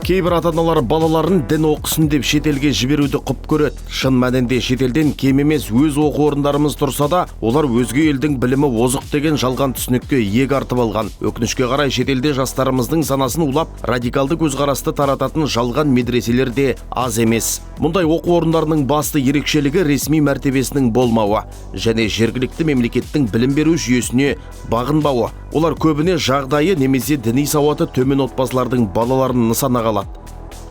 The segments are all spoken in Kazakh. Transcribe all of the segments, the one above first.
Кейбір ата аналар балаларын дін оқысын деп шетелге жіберуді құп көреді. Шын мәнінде шетелден кем емес өз оқу орындарымыз тұрса да, олар өзге елдің білімі озық деген жалған түсінікке иек артып алған. Өкінішке қарай, шетелде жастарымыздың санасын улап, радикалды көзқарасты тарататын жалған медреселер де аз емес. Мұндай оқу орындарының басты ерекшелігі — ресми мәртебесінің болмауы және жергілікті мемлекеттің білім беру жүйесіне бағынбауы. Олар көбіне жағдайы немесе діни сауаты төмен отбасылардың балаларын нысанаға алады.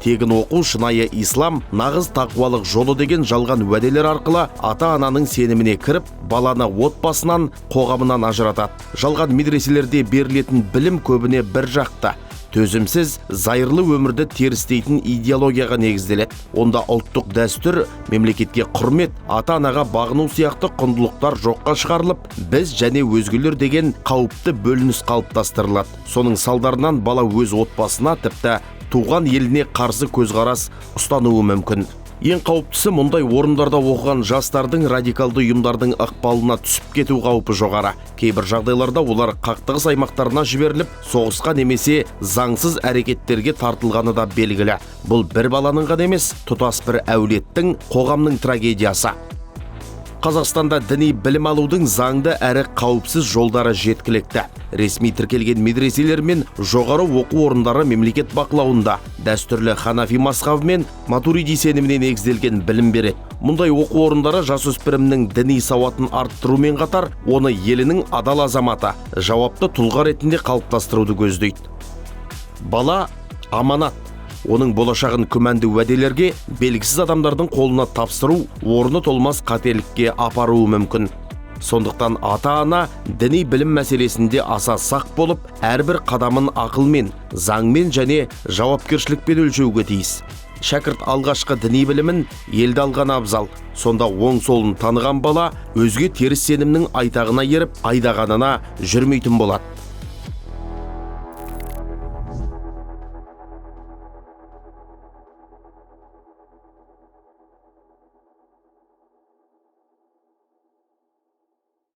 Тегін оқу, шынайы ислам, нағыз тақуалық жолы деген жалған уәделер арқылы ата ананың сеніміне кіріп, баланы отбасынан, қоғамынан ажыратады. Жалған медреселерде берілетін білім көбіне бір жақты, төзімсіз, зайырлы өмірді терістейтін идеологияға негізделеді. Онда ұлттық дәстүр, мемлекетке құрмет, ата анаға бағыну сияқты құндылықтар жоққа шығарылып, біз және өзгелер деген қауіпті бөлініс қалыптастырылады. Соның салдарынан бала өз отбасына, тіпті туған еліне қарсы көзқарас ұстануы мүмкін. Ең қауіптісі — мұндай орындарда оқыған жастардың радикалды ұйымдардың ықпалына түсіп кету қаупі жоғары. Кейбір жағдайларда олар қақтығыс аймақтарына жіберіліп, соғысқа немесе заңсыз әрекеттерге тартылғаны да белгілі. Бұл бір баланың ғана емес, тұтас бір әулеттің, қоғамның трагедиясы. Қазақстанда діни білім алудың заңды әрі қауіпсіз жолдары жеткілікті. Ресми тіркелген медреселер мен жоғары оқу орындары мемлекет бақылауында, дәстүрлі ханафи мазхабы мен матуриди сеніміне негізделген білім береді. Мұндай оқу орындары жасөспірімнің діни сауатын арттырумен қатар, оны елінің адал азаматы, жауапты тұлға ретінде қалыптастыруды көздейді. Бала — аманат. Оның болашағын күмәнді уәделерге, белгісіз адамдардың қолына тапсыру орны толмас қателікке апаруы мүмкін. Сондықтан ата ана діни білім мәселесінде аса сақ болып, әрбір қадамын ақылмен, заңмен және жауапкершілікпен өлшеуге тиіс. Шәкірт алғашқы діни білімін елде алған абзал. Сонда оң солын таныған бала өзге теріс сенімнің айтағына еріп, айдағанына жүрмейтін болады.